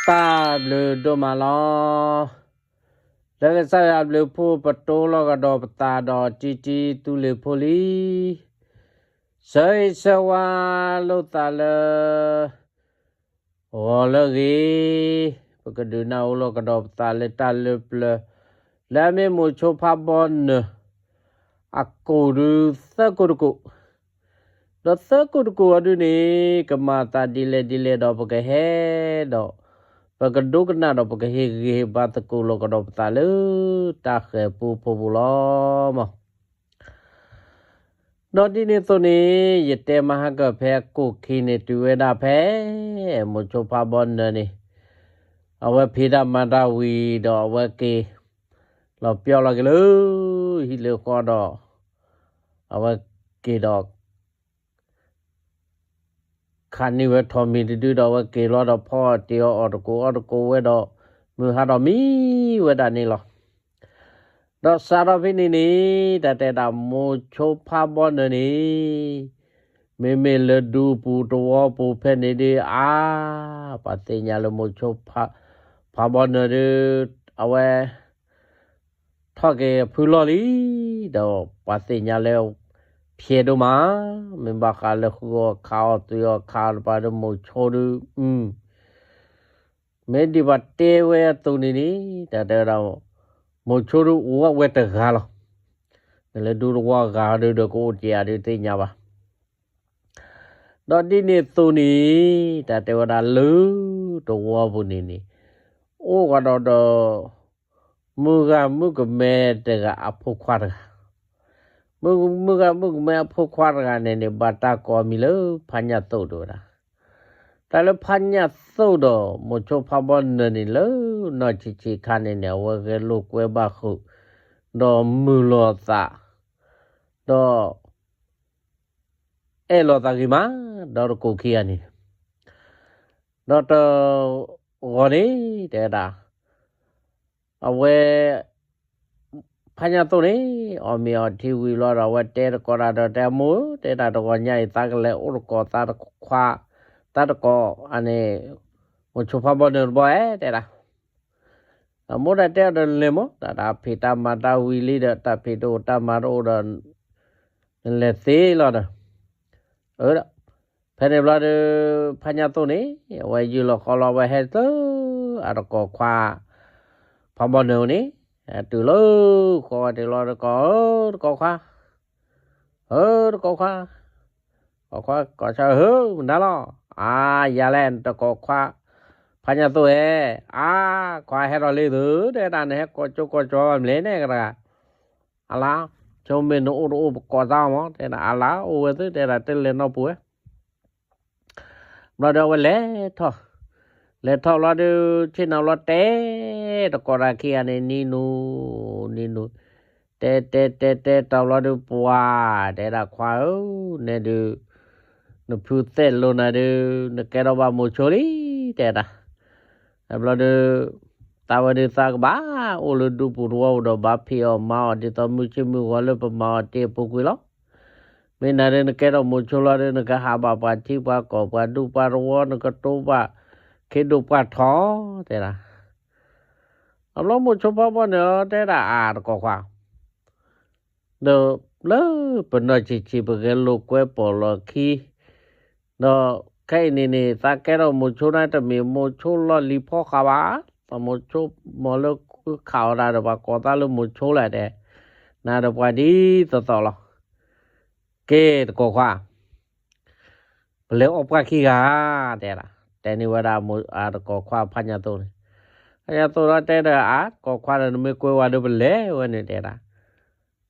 တၢ်ဘျုးဒိၣ်မးလီၤ. လၢကစၢ်ယွၤအဘျုးအဖှိၣ် ပတိလီၤကဒီးပသးဒီးတံတံသူလ့ၤဖိလံ. ဆၢဂ့ၤဆၢဝါလိာ်သးလၢ ဂီၤလၢအဂ့ၤ, ပကဒုးနၢ်ဟူလီၤကဒီးပသးလၢတၢ်လၢပျၢၤ လၢအမ့ၢ်မိၤဆိဖးဘီနၢၤ အကိာ်ဒုးသၢကိာ်တကိာ်, ဒီးသၢကိာ်တကိာ်အီၤဒုးန့ၣ် ကမၤသးဒ်လဲၣ်ဒ်လဲၣ်ဒီးပကဟဲဒီး ပကဒိကနၣ်ဒီးပကဟ့ၣ်ဂံၢ်ဟ့ၣ်ဘါသကိးလီၤကဒီးပသးလၢ တၢ်ဃၤပူဖိပူၤလီၤမး. ဒီးဒ်န့ၣ်အသိးန့ၣ် ယတဲမဟါကၢၢ်ဖဲအကိၣ်ခံန့ၣ် တုၤဝဲဒၣ်ဖဲ မိၤဆိဖးဘီနၢၤန့ၣ် အဝဲဖံးတၢ်မၤတၢ်ဝံၤဒီးအဝဲက့ၤ လီၤပျီလီၤက့ၤလၢ ဟံၣ်လၢဃီဒီး အဝဲက့ၤဒီး ခးန့ၢ်ဝဲထိးမံၤတဒုဒီး အဝဲက့ၤလီၤဒီးဖီအီၣ်တ့ၤအီအီၣ်တကိးအီၣ်တကိးဝဲဒီး မုၢ်ဟါဒီးမံဝဲဒၣ်န့ၣ်လီၤ. ဒီးစးထီၣ်ဖဲန့ၣ်န့ၣ် တၢ်တဲဒၣ်မိၤဆိဖးဘီနၢၤန့ၣ် မ့မ့ၢ်လၢဒူပူၤတဝီပူၤဖဲန့ၣ်ဒုး အါ ပှၤသ့ၣ်ညါလၢမိၤဆိဖးဘီနၢၤဒုး အဝဲ ထီၣ်က့ၤအဖုလီၢ်လံ, ဒီးပှၤသ့ၣ်ညါလၢ ဖျဲးဒိၣ်မး, မ့ၢ်ဘၣ်ဃးလၢဃုအီၣ်ခးအီၣ်သွံအီၣ်ခးအီၣ်တပၤဒီးမိၤဆိဒုး, မ့ၢ်ဒ်ပှၤတဲဝဲအသိးန့ၣ်န့ၣ် တၢ်တဲဝဲဒၣ် မိၤဆိဒုးအိၣ်ဝဲတဂၤလီၤ. နလၢဒူတဝီဂၤဒုးဒီးကအိၣ်တ့ၢ်အဒုးသ့ၣ်ညါဘၣ်. ဒီးဒ်န့ၣ်အသိးန့ၣ် တၢ်တဲဝဲဒၣ်လၢတဝီပူၤန့ၣ်န့ၣ် အိၣ်ကဒီးဒီး မုၢ်ဂၤမုၣ်ကမဲတဂၤအဖိခွါတဂၤ, မုၢ်ဂၤမုၣ်ကမဲအဖိခွါတဂၤန့ၣ်န့ၣ် ဘၣ်တၢ်ကိးအမံၤလၢဖးညၣ်သိၣ်တဲဝဲဒၣ်. တၢ်လၢဖးညၣ်သိၣ်ဒီး မိၤဆိဖးဘီနၢၤန့ၣ်လၢ နီၢ်ဆံးဆံးခါန့ၣ်န့ၣ် အဝဲဂဲၤလိာ်ကွဲဘၣ်ဃုာ် ဒီးမုာ်လိာ်သး ဒီး အဲၣ်လိာ်သးဂ့ၤမး ဒီးတကိးခံဂၤန့ၣ်, ဒီးတဂီၤန့ၣ် တဲဒၣ် အဝဲ ဖးညၣ်သိၣ်န့ၣ် အီၣ်မ့ၤအီထံဝံၤလီၤဒီး အဝဲတဲတကိးတၢ်ဒီး တဲမိၢ် တဲဒၣ်တဂီၤညါအံၤ သးကလဲၤအိၣ်တကိးသးခွါ, သးတကိးအန့ၣ် မိၤဆိဖးဘီနၢၤတဘီဧဲ တဲဒၣ် အမိၢ်တၢ်တဲအီၤဒီးလဲၤမး တၢ်တၢ်ဖံးတၢ်မၤတၢ်ဝံၤလံဒီး တၢ်ဖံးတအိၣ်တၢ်မၤတအိၣ်ဒီး နလဲၤသ့လီၤဒီး, အၢ, ဖဲန့ၣ်ဘျီဒီး ဖးညၣ်သိၣ်န့ၣ် အဝဲယုၢ်လီၤဃီလီၤ အဝဲဟဲသၢ အတကိးခွါ ဖးဘီနၢၤန့ၣ် တုၤလၢဃီဝဲတုၤလီၤတကိး, တကိးခွါ ဧၢ တကိးခွါ, ကိးခွါ ကိးဆၢ ဧၢ မနုၤလီၤ, အါ ယၤလဲၣ် နတကိးခွါ ဖးညၣ်သိၣ်ဧဲ, အါ ခွါဟဲထီၣ်လံသု တဲဒၣ် နဟဲကိးကၠိကိးကၠီဘၣ်မလဲၣ်န့ၣ်တဂၤ, အလါ, ဆိမ့ၢ်နအိၣ်တအိၣ်ပကိးသးမး တဲဒၣ် အလါ အိၣ်ဝဲသု တဲဒၣ်တလဲၤနီၢ်ပူၤဝဲ ဘျီဒီးအဝဲလဲၤထီၣ်, လဲၤထီၣ်ဘျီဒီး ဆ့ၣ်နီၤဘျီတဲ တကိးတၢ်ခံဂၤန့ၣ် နံၤနူၤ, နံၤနူၤ, တဲတဲတဲတဲတီဘျီဒီး ပှၤ တဲဒၣ်ခွါဧၢ, နဲဒုး နဖုသဲၣ်လိၤနၤဒုး နကဲထီၣ်ဘၣ်မိၤဆိလံ တဲဒၣ်, ဘျီဒီး သးဝဲဒုးသးကဘၣ် အိၣ်လၢဒူပူၤတဝီပူၤဒီး ဘၣ်ဖံးအီၣ်မၤအီၣ်ဒ်သိးမုၢ်ဆ့ၣ်မုၢ်ဂီၤလၢပမၤအီၣ်တ့ၢ်အပူၤကွံာ်လီၤ. မ့ၢ်နၤဒုး နကဲထီၣ်မိၤဆိလီၤဒီး နကဟးဘၣ်ပှၤထံပှၤကီၢ်ပှၤဒူပှၤတဝီ နကတိဘၣ်ခ့ဒိၣ်ပှၢ်ထီ တဲဒၣ်. အဘျီမိၤဆိဖးဘီနၢၤ တဲဒၣ်အါ တကိးခွါ, ဒီးလၢပနီၢ်ဆံးဆံး ပဂဲၤလိာ်ကွဲပိာ်လိာ်ခံ ဒီးခဲအံၤန့ၣ်န့ၣ် သးကဲထီၣ်မိၤဆိန့ၣ် တမ့ၢ်မိၤဆိလီၢ်လံၤဖီဃာ်ဘၣ်, ပမိၤဆိမီၤလၢခးအီၣ်တၢ်ဒီး ပှၤကိးသးလၢမိၤဆိလဲၣ်တဲ, နၤဒီးပှၤဒ်သိးသိးလီၤ. ကဲတကိးခွါ ပလဲၤအီၣ်ပှၢ်ခံဂၤ တဲဒၣ်, တဲန့ၢ်ဝဲဒၣ်အတကိးခွါဖးညၣ်သိၣ်န့ၣ်, ဖးညၣ်သိၣ်ဒီးတဲဒီး အါ တကိးခွါဒီး နမ့ၢ်ကွဲဝဲဒီး ပလဲၤဝဲန့ၣ်တဲဒၣ်,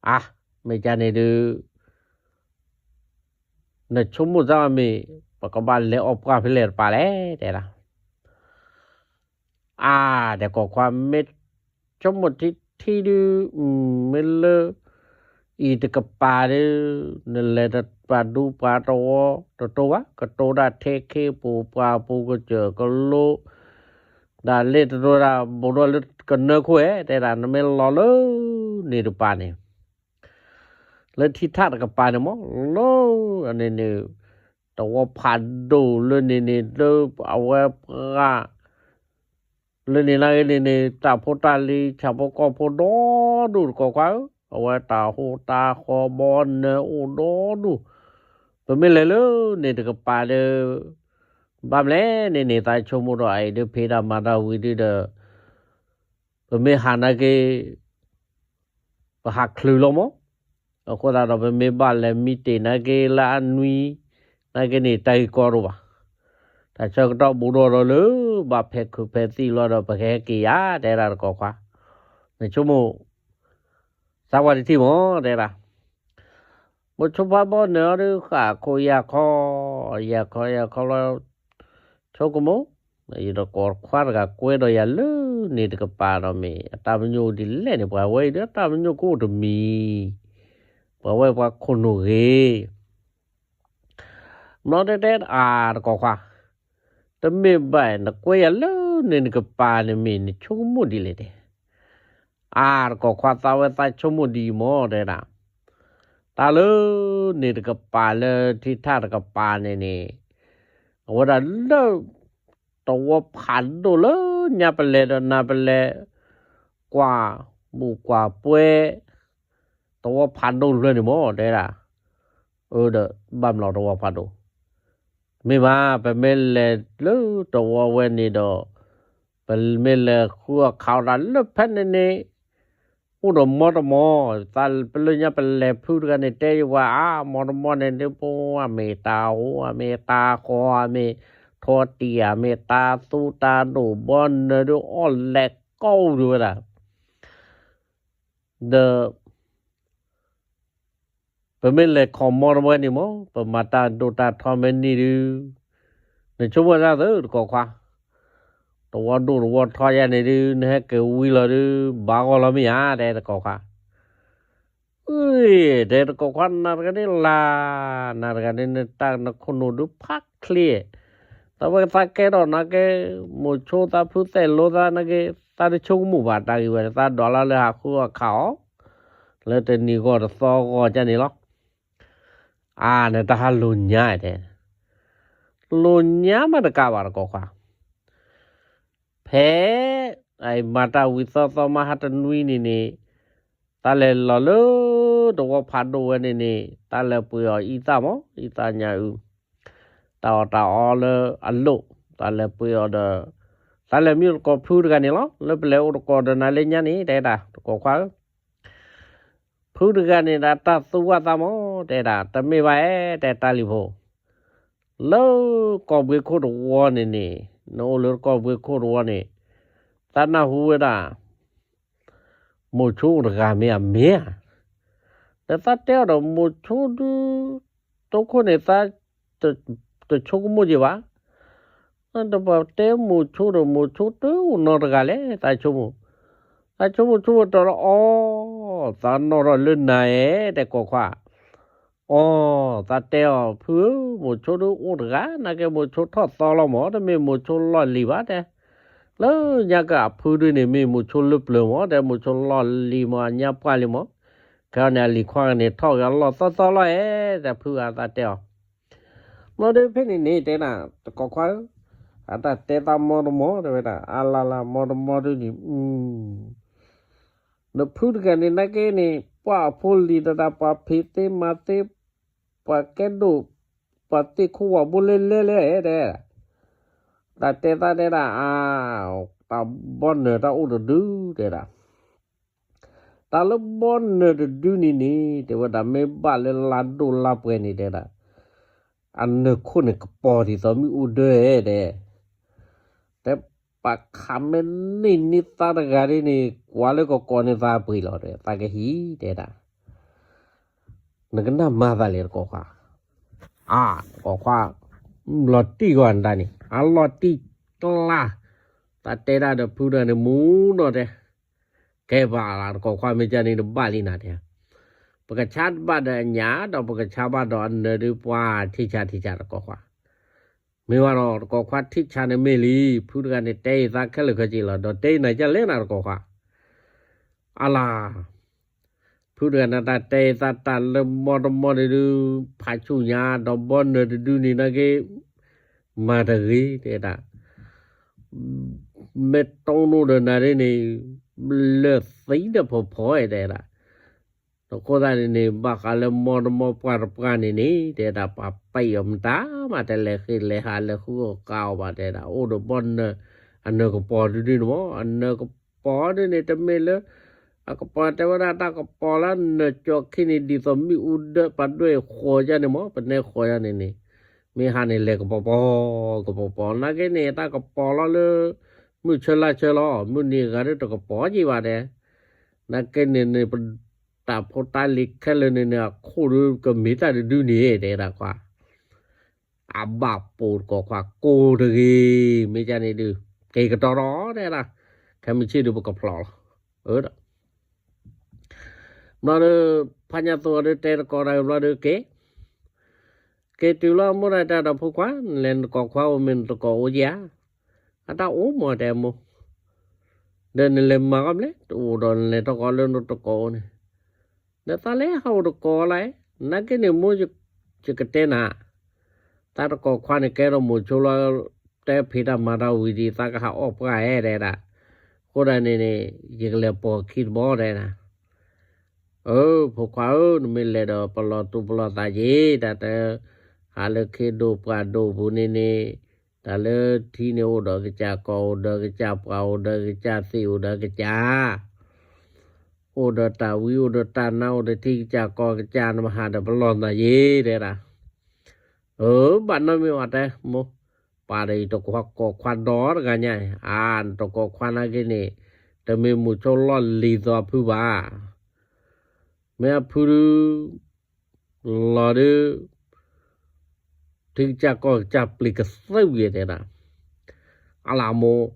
အါ မ့ၢ်ကန့ၣ်ဒုး နဆိကမိၣ်စၢ်မ့ၢ် ပကဘၣ်လဲၤအီၣ်ပှၢ်ဖဲလဲၣ်တပၤလဲၣ် တဲဒၣ်. အါ တကိးခွါ မ့ၢ်ဆိကမိၣ်ထံထံဒုး မ့ၢ်လၢ အံၤတကပၤဒုး နလဲၤတပၤဒူပှၤတဝီတတိဘၣ်, ကတိဒၣ်ထဲခ့ပူၤပှၤပူၤကစၢၢ်ကလိ ဒၣ်လဲာ်တတိဒၣ် ဘူးဒီးလၢကနၢခိၣ်ဧဲ တဲဒၣ် နမ့ၢ်လီၤလၢန့ၣ်တပၤန့ၣ် လၢထံထၣ်တကပၤန့ၣ်မး လၢန့ၣ်န့ၣ် တဝီဖးဒိၣ်လၢန့ၣ်န့ၣ် လၢအဝဲပှၤ လၢ လၢန့ၣ်နာ်က့န့ၣ်န့ၣ် တၢ်ဖိတၢ်လံၤ ဆၣ်ဖိကီၢ်ဖိဒီဒူၣ်တကိးခွါဧၢ, အဝဲတၢ်ဟူးတၢ်ဃီၤဘီနၢၤအိၣ်ဒီဒူၣ်, ပမ့ၢ်လဲၤလၢန့ၣ်တကပၤဒီး ဘၣ်မလဲၣ်န့ၣ်န့ၣ် သးဆိကမိၣ်ဒီး အအံၤဒုးဖံးတၢ်မၤတၢ်ဝံၤဒုဒီး ပမ့ၢ်ဟးနာ်က့ ပဟးချုးလီၤမး, အဃိသတးဒီး ပမ့ၢ်ဘၣ်လဲၤမံတ့ၢ်နာ်က့လၢအနွံ နာ်က့န့ၣ် တၢ်ဂ့ၢ်ကီဒိၣ်ဘၣ်, တၢ်ဆၢကတီၢ်ဘူးဒီးဒီးလၢ ဘၣ်ဖဲးခုးဖဲးသံၣ်လီၤဒီး ပကဟဲက့ၤယၤ တဲဒၣ်တကိးခွါ, နဆိကမိၣ် သးပှၢ်တထံၣ်မး တဲဒၣ် မိၤဆိဖးဘီနၢၤအီၤဒုး ဃၣ်ခိၣ်ယၢ်ခီ, ယၢ်ခီယၢ်ခီလီၤ, ဆိကမိၣ်, ယတကိးခွါတဂၤကွဲဒီးယၤလၢန့ၣ်တကပၤဒီးမ့ၢ် အတၢ်ပညိၣ်ဒ်လဲၣ်န့ၣ် ပှၤဝဲအံၤဒီးတၢ်ပညိၣ်ကအိၣ်တမံၤ, ပှၤဝဲပှၤခိၣ်နူာ်ဂ့ၤ မ့ၢ်တဲတဲအါတကိးခွါ, တမ့ၢ်ဘၣ် နကွဲယၤလၢန့ၣ်တကပၤန့ၣ်မ့ၢ် နဆိကမိၣ်ဒ်လဲၣ်တဲ, အါတကိးခွါ သးဝဲသးဆိကမိၣ်ဒ်အံၤမး တဲဒၣ်, တၢ်လၢန့ၣ်တကပၤလၢထံထၣ်တကပၤန့ၣ်န့ၣ်, အဝဲဒၣ်လၢ တဝီဖးဒိၣ်လၢညါပလဲၤဒီးနၤပလဲၤ, ကွၢ်ဘူၣ်ကွၢ်ပွဲ တဝီဖးဒိၣ်လွဲန့ၣ်မး တဲဒၣ်, အဒီးဘၣ်မျီးတဝီဖးဒိၣ်, မ့ၢ်မး ပမ့ၢ်လဲၤလၢတဝီဝဲန့ၣ်ဒီး, ပမ့ၢ်လဲၤဃုအခးအီၣ်တၢ်လၢဖဲန့ၣ်န့ၣ်, အိၣ်ဒီးမီတမီ, သးပလၢညါပလဲၤဖုတဂၤန့ၣ် တဲယဝဲအါ မီတမီန့ၣ်ဒုး ပဝဲမ့ၢ်တၢ်ဟူအမ့ၢ်တၢ်ဃီအမ့ၢ်, ထီတံၢ်အမ့ၢ်တၢ်သူတၢ်ဒိၣ်ဘီနၢၤဒုး အီၣ်လဲၤကီၢ်ဒုးဝဲဒၣ် ဒီး ပမ့ၢ်လဲၤခီၣ်မီတဝဲန့ၣ်မး ပမၤတၢ်ဒိၣ်တၢ်ထီမ့ၢ်န့ၢ်ဒုး, နဆိကမိၣ်တၢ်သၢတကိးခွါ, တဝီဒိၣ်တဝီထီယါန့ၣ်ဒုး နဟဲက့ၤဝံၤလီၤဒုး ဘၣ်ဂီၢ်လီၤမ့ၢ်ဧါ တဲတကိးခွါ, အ့ တဲတကိးခွါ နၤတဂၤန့ၣ်လၢ်, နၤတဂၤန့ၣ် နတၢ်နခိၣ်နူာ်ဒုးဖးချ့, သးဝဲသးကဲထီၣ်နာ်က့, မိၤဆိသးဖုသဲၣ်လိသးနာ်က့, သးတဆိကမိၣ်ဘၣ်တၢ်ဂ့ၢ်ဝဲ သးဒွးလၢလၢဟးဃုအခးအီၣ် လၢတနံၤဂီၢ်တသီဂီၢ်ကန့ၣ်လီၤ. အါ နတၢ်ဟးလိာ်ညါတဲ, လိာ်ညါမးတကးဘၣ်တကိးခွါ, ဖဲ အမၤတၢ်ဝံၤသီသီမးဟးတနွံန့ၣ်န့ၣ်, တၢ်လဲၤလီၤလၢ တဝီဖးဒိၣ်ဝဲန့ၣ်န့ၣ် တၢ်လဲၤပှ့ၤအီၤအံသၣ်မး အံသၣ်ညါအု, တၢ်အီၣ်တၢ်အီလၢအလိၣ်, တၢ်လဲၤပှ့ၤအီၤဒီး, တၢ်လဲၤမံအိၣ်တကိးဖုတဂၤန့ၣ်လီၤ. လၢပလဲၤအိၣ်တကိးဒီးနၤလၢညါန့ၣ် တဲဒၣ်တကိးခွါဧၢ, ဖုတဂၤန့ၣ်ဒၣ်တၢ်သူဝဲသးမး တဲဒၣ် တမ့ၢ်ဘၣ်ဧါ တဲတၢ်လံၤဖိ, လၢကီၢ်ဘှ့ခိၣ်တဝီန့ၣ်န့ၣ်, နအိၣ်လၢကီၢ်ဘှ့ခိၣ်တဝီန့ၣ်, သးနၢ်ဟူဝဲဒၣ် မိၤဆိအိၣ်တဂၤမ့ၢ်အမ့ၢ်ဧါ, ဒီးသးတဲအီၤဒီးမိၤဆိဒုး, တိခိၣ်န့ၣ်သး တဆိကမိၣ်က့ၤဘၣ်, ဒီးပတဲမိၤဆိဒီးမိၤဆိတအိၣ်နီတဂၤလဲၣ် သးဆိကမိၣ်, သးဆိကမိၣ်ဆိကမိၣ်တၢ်လၢအီ, သးနီၣ်ထီၣ်လၢနၤဧါ တဲကိးခွါ, အီ, သးတဲအီၤဖုဧၢ, မိၤဆိဒုးအိၣ်တဂၤ နာ်က့မိၤဆိထီၣ်သီလီၤမး တမ့ၢ်မိၤဆိလီၢ်လံၤဘၣ်တဲ, လၢညါကအဖုဒုးန့ၣ် မ့ၢ်မိၤဆိလၢပျၢၤမး တဲမိၤဆိလီၢ်လံၤမး အညါပှၢ်လံမး, ခဲအံၤန့ၣ်အလံၤခွါန့ၣ် ထီၣ်က့ၤအလီၢ်သီသီလီၤဧါ တဲဖုဧါ သးတဲအီၤ မ့ၢ်ဒ်ဖဲန့ၣ်န့ၣ် တဲဒၣ်တကိးခွါဧၢ, အတၢ်တဲသးမီတမီ တဲဝဲဒၣ် အလၢ်လၢ်မီတမီဒုးန့ၣ်, နဖုတဂၤန့ၣ် နာ်က့န့ၣ် ပှၤအဖိလံၤတဒၣ် ပှၤဖံးသ့မၤသ့, ပှၤကဲဒိၣ်, ပှၤသ့ၣ်ခိၣ်ဝၣ်ဘိလဲလဲလဲၣ် တဲ, တၢ်တဲသးတဲဒၣ် အါ, တၢ်ဘီနၢၤတၢ်အိၣ်တဒု တဲဒၣ် တၢ်လၢဘီနၢၤတဒုန့ၣ်န့ၣ် တဲဝဲဒၣ် မ့ၢ်ဘၣ်လၢလါဒိၣ်လါပှဲၤန့ၣ် တဲဒၣ် အနၢၤခိၣ်န့ၣ်ကပီၤဒ်သိးမ့ၣ်အူဒၢဧါ တဲ, တဲပာ်ခးမ့ၢ်န့ၢ်န့ၢ်သးတဂၤဒ်န့ၣ် ကွၢ်လၢကကိးန့ၢ်သးပှ့ၤလီၤ တဲ သးကဟံး တဲဒၣ် နကနၣ်မၤသးလဲၣ်တကိးခွါ, အါ, တကိးခွါ, လီၤတံၢ်ဂီၢ်နတၢ်န့ၣ် အလီၤတံၢ်ကျါ, သးတဲဒၣ်ဒီးဖုတဂၤန့ၣ် မူနီၤတဲ, ကဲဘၣ်လၢတကိးခွါ မ့ၢ်ကန့ၣ်တဘၣ်လံနၤတဲ, ပကဆါဘၣ်ဒီးအညၣ် ဒီးပကဆါဘၣ်ဒီးအနၢၤဒုး ပှၤထံၣ်ဆါထံၣ်ဆါတကိးခွါ, မ့ၢ်ဝဲဒီးတကိးခွါထံၣ်ဆါန့ၣ်မ့ၢ်လံ, ဖုတဂၤန့ၣ်တဲအံၤသးခဲလၢာ်ခဲဆ့လီၤ ဒီးတဲအံၤနၤကလဲၣ်နၤတကိးခွါ အလါ, ဖုတဂၤန့ၣ်တၢ်တဲအံၤသးတၢ်လၢမီတမီန့ၣ်ဒုး ဖးဆူၣ်ညါ ဒီးဘီနၢၤတဒုန့ၣ်နာ်က့ မၤတဂ့ၤ တဲဒၣ်, မ့ၢ်တီၢ်နီၣ်ဒီးနၤဒ်န့ၣ် လၢာ်သံဒီးဖီဖီတဲဒၣ်. အဃိသတးန့ၣ်န့ၣ် ဘၣ်ဃးလၢမီတမီပှၢ်တပှၢ်န့ၣ်န့ၣ် တဲဒၣ် ပှၤပာ်အီၤမတၤမး တလဲၤဃ့လဲၤဟးလဲၤဃုအီၣ်ဃုအီဘၣ်တဲဒၣ် အိၣ်ဒီးဘီနၢၤ အနၢၤကပီၤဒုဒုန့ၣ်မး အနၢၤကပီၤဒ်န့ၣ် တမ့ၢ်လၢ အကပီၤတဲဝဲဒၣ်တၢ်ကပီၤလၢနၢၤကၠီခံန့ၣ် ဒ်သိးမ့ၣ်အူဒၢပှၤဒွဲၣ်ဃီၤယါန့ၣ်မး ပနဲဃီၤယါန့ၣ်န့ၣ် မ့ၢ်ဟးန့ၣ်လဲၤကပီၤပီၤ ကပီၤပီၤ နာ်က့န့ၣ် တၢ်ကပီၤလီၤလၢ မုၢ်ဆၢလါဆၢလီၤ မုၢ်နံၤအဂၤဒ်တကပီၤက့ၤဘၣ်တဲ နာ်က့န့ၣ်န့ၣ် ပတၢ်ဖိတၢ်လံၤခဲလၢာ်န့ၣ်န့ၣ် အခိၣ်ဒုကမ့ၢ်တၢ်တဒုန့ၣ် တဲဒၣ်ခွါ အဘၣ်ပိာ်တကိးခွါကိးတဂ့ၤ မ့ၢ်ကန့ၣ်ဒု က့ၤကတီၤထီၣ်တဲဒၣ် ခဲမုၢ်ဆ့ၣ်ဒုပကဖျိးလီၤ အၢ ဘျီဒီး ဖါညါသိးဒီးတဲတကိးတၢ်ဘျီဒီးက့ၤ က့ၤတုၤလီၤမိၢ်ဒီးတဲဒီးဖိခွါ နလဲၤနတကိးခွါအိၣ်မ့ၢ်နတကိးအိၣ်က့ၤဧါ အတၢ်အိၣ်မးတဲမိၢ် ဒီးနလဲၤမၤကီးမလဲၣ် တအိၣ်ဒီးနလဲၤထီၣ်ကီးလၢနတကိးအိၣ်န့ၣ် ဒီးသးလဲၤဟးအိၣ်တကိးလၢ နာ်က့န့ၣ်မိၢ် ယကတဲနၤ သးတကိးခွါန့ၣ်ကဲထီၣ်မိၤဆိလီၤ တဲဖံးတၢ်မၤတၢ်ဝံၤဒံး သးကဟးအီၣ်ပှၢ်ဧဲတဲဒၣ် အဃိဒၣ်န့ၣ်န့ၣ် ယကလဲၤပိာ်ခံတဘီတဲဒၣ် အၢ ဖိခွါဧၢ နမ့ၢ်လဲၤဒီးပလီၢ်သူၣ်ပလီၢ်သးက့ၤ တၢ်တ ဟးလၢခ့ဒိၣ်ပှၢ်ဒိၣ်ပူၤန့ၣ်န့ၣ် တၢ်လၢထံန့ၣ်အိၣ်ဒီးကစၢ်ကီၢ် အိၣ်ဒီးကစၢ်ပှၢ် အိၣ်ဒီးကစၢ်သ့ၣ် အိၣ်ဒီးကစၢ် အိၣ်ဒီးတၢ်ဝံ အိၣ်ဒီးတၢ်နါ အိၣ်ဒီးထံကစၢ်ကီၢ်ကစၢ် နမ့ၢ်ဟးဒီးပလီၢ်သးက့ၤတဲဒၣ် အၢ ဘၣ်နီတမံၤဘၣ်တဲ မိၢ် ပာ်ဒီးအံၤတကိးခွါဒီတဂၤညါ အါ နတကိးခွါနာ်က့န့ၣ် တမ့ၢ်မိၤဆိလီၢ်လံၤသိးအဖုဘၣ် မ့ၢ်အဖုဒု လီၤဒု ထံကစၢ်ကီၢ်ကစၢ်ပျံၤကသၢဝံၤတဲဒၣ် အလၢမိၢ်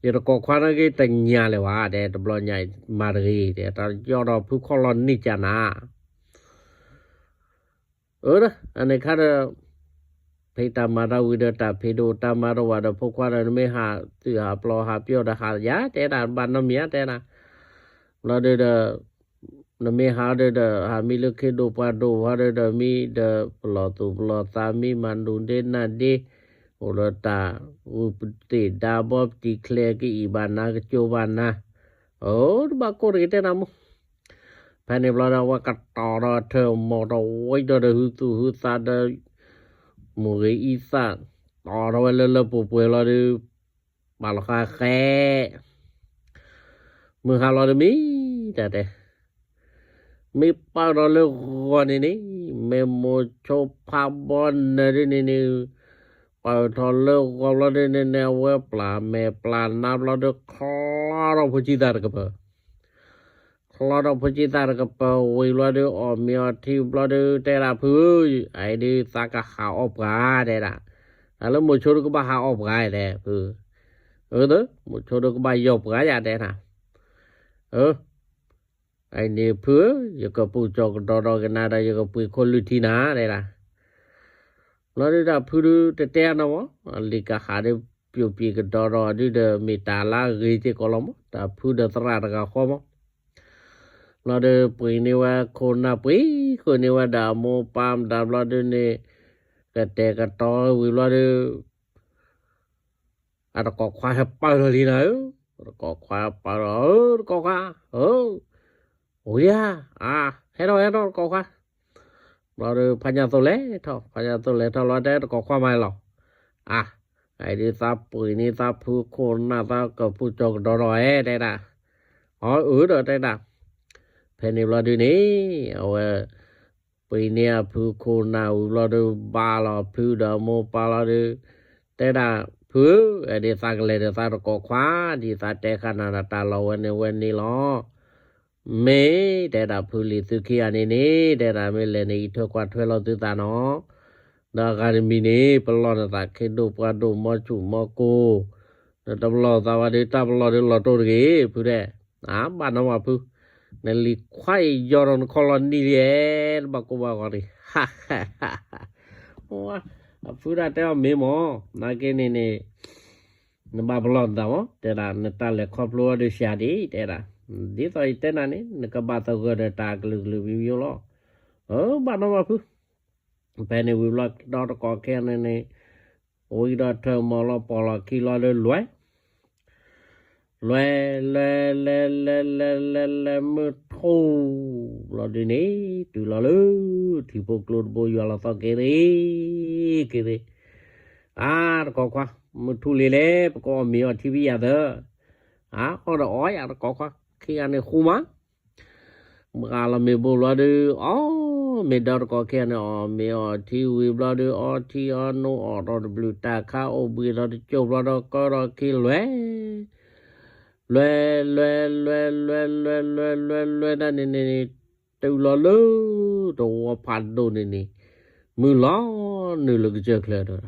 ယတကိးခွါနာ်က့တညါလၢၤဘၣ်တဲ တဘျီညါမၤတဂ့ၤတဲ တၢ်ယီၢ်ဒီးဖုခီၣ်လီၢ်န့ၢ်ကၢ်နၤ အၢ အန့ၣ်ခါဒီး ဖံးတၢ်မၤတၢ်ဝံၤဒီးတၢ်ဖံးဒိၣ်တၢ်မၤတဝာ်ဒီးဖိခွါဒီး နမ့ၢ်ဟးသုးဟးပျီဟးပျီဒီးဟးယါတဲဒၣ် ဘၣ်နီတမံၤဧါတဲဒၣ် ဘျီဒုဒီး နမ့ၢ်ဟးဒုဒီး ဟးမံလၢခ့ဒိၣ်ပှၢ်ဒိၣ်ဝံၤဒီး မံဒီးပလီၢ်သူၣ်ပလီၢ်သး မံမၤဒူၣ်ဒ့နၢ်ဒ့ အိၣ်ဒီးတၢ်ဂုာ်ပသ့ၣ်ဒါဘီပတံၤချဲကအံၤဘၣ်နၤ ကကၠိဘၣ်နၤ အိၣ်တဘၣ်ကိၢ်တဂ့ၤတဲနၤမိၢ် ဖဲန့ၣ်ဘျီဒီး အဝဲကတီၤဒီးထၢၣ်မီၤဒီးဝံၤဒီးဒီးဟုသူၣ်ဟုသးဒီး မိၢ်ဂ့ၤအံသၣ် တီၤထီၣ်ဝဲလၢလၢပှဲၤပှဲၤလီၤဒုး ပာ်လီၤဃာ်ဃဲ မုၢ်ဟါလီၤတမံၤ တၢ်တဲ မ့ၢ်ပာ်ထီၣ်လၢဂီၤန့ၣ်န့ၣ် မ့ၢ်မိၤဆိဖးဘီနၢၤဒ်န့ၣ်န့ၣ် ပာ်ထီၣ်လၢဂီၤဘျီဒ်န့ၣ်န့ၣ် အဝဲပျၢ်မဲာ်ပျၢ်နါဘျီဒီး ချီထီၣ်ဖိဆံးသၣ်တကပၤ ချီထီၣ်ဖိဆံးသၣ်တကပၤဝံၤဘျီဒီး အီၣ်မ့ၤအီထံဘျီဒီး တဲဒၣ်ဖုဧၢ အအံၤဒုးသးကဟးအီၣ်ပှၤတဲဒၣ် တၢ်လၢမိၤဆိဒုးကဘၣ်ဟးအီၣ်ပှၤတဲဖု အၢ မိၤဆိဒုးကဘၣ်ယီၢ်ပှၤယၤတဲနၤ အၢ အအံၤန့ၣ်ဖုဧၢ ယကပူၤကၠီၤကဒီးဒီးကနၤဒီး ယကပှ့ၤခိၣ်လုၢ်ထံနၤတဲဒၣ် ဘျီဒုးတၢ်ဖုဒုးတတဲနီၤမး အလံာ်ကဟးဒုးပျိးပံၤကဒီးဒီးဒုးဒီး မ့ၢ်တၢ်လၢအဂ့ၤစ့ၢ်ကီးလီၤမး တၢ်ဖုဒီးသရၣ်တဂၤဃီမး ဘျီဒုးပှ့ၤန့ၢ်ဝဲခိၣ်နၢ် ပှ့ၤဃုာ်န့ၢ်ဝဲဒၣ်အမိၢ်ပၢ်မတၤဘျီဒုးန့ၣ် ကတဲာ်ကတီၤဝံၤဘျီဒုး အတကိးခွါဟဲပာ်လီၤလံနၤဧၢ, တကိးခွါပာ်လီၤ ဧၢ တကိးခွါ ဧၢ, အိၣ်ယၤ, အါ, ဟဲထီၣ် ဟဲထီၣ်တကိးခွါ, ဘျီဒီး ဖါညါသိးလဲၤထီၣ် ဖါညါသိးလဲၤထီၣ်လီၤ တဲတကိးခွါမၤလီၤ, အါ, အံၤဒုးသးပှ့ၤန့ၢ်သးဖုခိၣ်နၢ်သးကဖုကၠီၤကဒီးဒီးဧဲ တဲဒၣ်, အၢ အၢ ဒီးတဲဒၣ်, ဖဲန့ၣ်ဘျီဒုးန့ၣ် အဝဲ ပှ့ၤန့ၢ်အဖုခိၣ်နၢ်ဝံၤဘျီဒီး ဘါလီၤဖုဒီးမိၢ်ပၢ်လီၤဒီး တဲဒၣ် ဖုဧၢ, အဒုးသးကလဲၤဒီးသးတကိးခွါ ဒ်သးတဲဃာ်နၤဒီးတၢ်လီၢ်ဝဲန့ၣ်ဝဲန့ၣ်လီၤ. မ့ၢ်တဲဒၣ်ဖုလံၤသုခံဂၤန့ၣ်န့ၣ် တဲဒၣ်မ့ၢ်လဲၤန့ၣ် အံးထွဲကွၢ်ထွဲလီၤသုသးနီၤ, ဒီးအဂၤတမံၤန့ၣ် ပလီၢ်နသးခ့ဒိၣ်ပှၢ်ဒိၣ်မီၤဆူၣ်မီၤကိၢ်, နတပလီၢ်သးဝဲဒီး တၢ်ပလီၢ်ဒီးလီၤတိၢ်တဂ့ၤ ဖုတဲ အါ ဘၣ်နီၤမးဖု, နလံၤခွါအံၤယီၤဒီးနခီၣ်လီၤနံၤလံဧဲ, တဘၣ်ကိၢ်ဘၣ်ဂီၤတဂ့ၤ, အဖုဒၣ်တဲအီၤမ့ၢ်မး, နာ်က့န့ၣ်န့ၣ် နဘၣ်ပလီၢ်နသးမး, တဲဒၣ် နတၢ်လဲၤခီဖျိအီၤဒီးစှၤဒံး တဲဒၣ်, ဒ်သိးယတဲနၤန့ၣ် နကဘၣ်သဂၢၢ်ဒီးတၢ်ကလုာ်ကလုာ်မံၤမံၤလီၤ, အၢ ဘၣ်နီၤမးဖု ဖဲန့ၣ်ဝံၤဘျီဒီးတကိးခဲန့ၣ်န့ၣ် ဝံၤဒီးထၢၣ်မီၤလီၤပီၢ်လီၤခံလီၤဒီးလွဲၢ်, လဲၤလဲၤလဲၤလဲၤလဲၤလဲၤလဲၤ မုၢ်ထူၣ်လီၤဒုန့ၣ် တုၤလီၤလၢ ထံဖိကျိတဘိ ယွၤလီၤသီၣ်က့ၤရ့ က့ၤရ့, အါ တကိးခွါ, မုၢ်ထူၣ်လံလဲၣ်, ပကအီၣ်မ့ၤအီထံဖဲယၤသၢ, အါ အီၣ်ဒီးအီယၤ တကိးခွါ, ခံဂၤန့ၣ်ဃူမး မုၢ်ဂၤလီၤမ့ၤဘိဘျီဒုး အီၣ်မ့ၤဒီးတကိးခံဂၤန့ၣ် အီၣ်မ့ၤအီထံဝံၤဘျီဒုး အီထံအီနိအီၣ်ဒီးတဘျုးတၢ်ခါ အိၣ်ဘှံးဒီးတကၠိဘျီဒီး ကၢဒီးခံလွဲၢ်, လွဲၢ်လွဲၢ်လွဲၢ်လွဲၢ်လွဲၢ်လွဲၢ်လွဲၢ်လွဲၢ်ဒၣ်န့ၣ်န့ၣ်န့ၣ် တုၤလီၤလၢ တဝီဖးဒိၣ်န့ၣ်န့ၣ် မုၢ်လီၤနုာ်လၢကစၢၢ်ချၢဒီး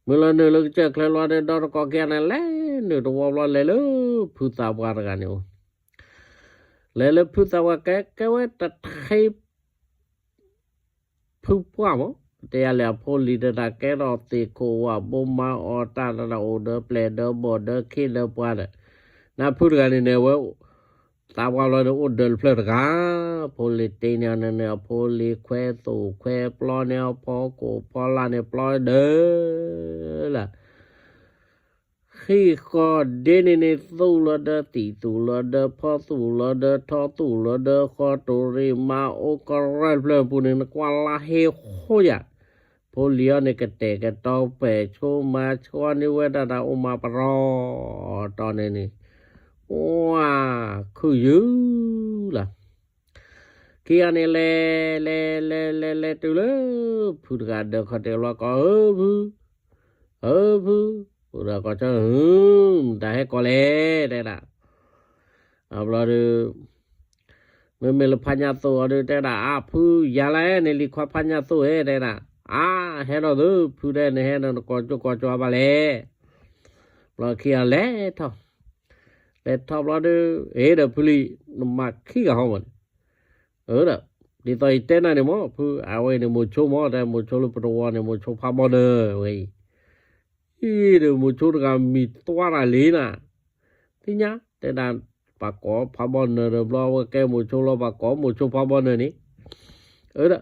မုၢ်လီၤနုာ်လၢကစၢၢ်ချၢလီၤဒီး ဒီးတကိးခံဂၤန့ၣ် လဲၤနုာ်တဝီဘျီ လဲၤလၢဖုသးပှၢ်တဂၤန့ၣ်အိၣ်, လဲၤလၢဖုသးပှၢ်ကဲ ကဲဝဲတထံ ဖုပှၢ်မး, တဲယၤလဲၣ် အဖိလံၤတဒၣ်ကဲထီၣ်သ့ၣ်ခိၣ်ဝၣ်ဘိ မၤအီၣ်တၢ်တဒၣ်အိၣ်ဒီးပျဲၢ်ဒီးဘီၣ်ဒီးခ့ဒီးပှၤဒီး, နဖုတဂၤန့ၣ်န့ၣ် အဝဲ သးပှၢ်လီၤန့ၣ် အိၣ်ဒၢးတဖျၢၣ်တဂၤ, ဖိလံၤတ့န့ၢ်အီၤန့ၣ်န့ၣ် အဖိလံၤခွဲသိၣ်ခွဲပျီန့ၢ်အီၤ ဖီခိၣ်ဖီလာ်န့ၣ် ပျီဒၢးလၢ ဃံၢ်ဃီဒ့န့ၣ်န့ၣ် သူၣ်လီၤဒီးသံၣ်သူၣ်လီၤဒီးဖီသူၣ်လီၤဒီးထီသူၣ်လီၤဒီး ဃီတိၣ်ရ့ၣ်မၤအိၣ်ကရၢၢ်တဖျၢၣ်ပူၤန့ၣ် နကွၢ်လါဟ့ဟိယၤ, ဖိလံၤအီၤန့ၣ် ကတဲာ်ကတီၤပဲာ်ဆိမၤဆိန့ၢ်ဝဲဒၣ်တၢ်အိၣ်မၤပရီ တီၢ်န့ၣ်န့ၣ်, ဝါ, ခုၣ်ယုၢ်လီၤ ခံဂၤန့ၣ်လဲၤ လဲၤ လဲၤ လဲၤ လဲၤတုၤလၢ ဖုတဂၤဒၢးခီၣ်တဲာ်ဘျီကိး ဧၢဖု, ဧၢဖု, ဖုတဂၤကိးဆၢ ဧၢ, မတၤဟဲကိးလဲၣ် တဲဒၣ်, အဘျီဒီး မ့မ့ၢ်လၢဖါညါသိၣ်အီၤဒီး တဲဒၣ် အါ ဖု ယၤလဲၣ်န့ၣ် လံၤခွါဖါညါသိၣ်ဧၢ တဲဒၣ်, အါ ဟဲဒီးသု ဖုတဲန့ၣ် ဟဲဒီးနကိးကၠိကိးကၠီဘၣ်လဲၣ် ဘျီခံဂၤလဲၤထီၣ်, လဲၤထီၣ်ဘျီဒီး အ့ဒီးဖုလံၤ နမၤခံဂၤဟီမးန့ၣ်, အၢဒီး ဒ်သိးယတဲနၤန့ၣ်မး ဖု အဝဲန့ၣ်မိၤဆိမး တဲမိၤဆိလၢပတဝီန့ၣ် မိၤဆိဖးဘီနၢၤဝဲအံၤ, အံၤဒီးမိၤဆိတဂၤမံၤသွါတၢ်လံနၤ, သ့ၣ်ညါ တဲဒၣ် ပှၤကိးဖးဘီနၢၤဒီးဘျီ အဝဲကဲမိၤဆိလီၤ ပှၤကိးမိၤဆိဖးဘီနၢၤန့ၣ်, အၢဒီး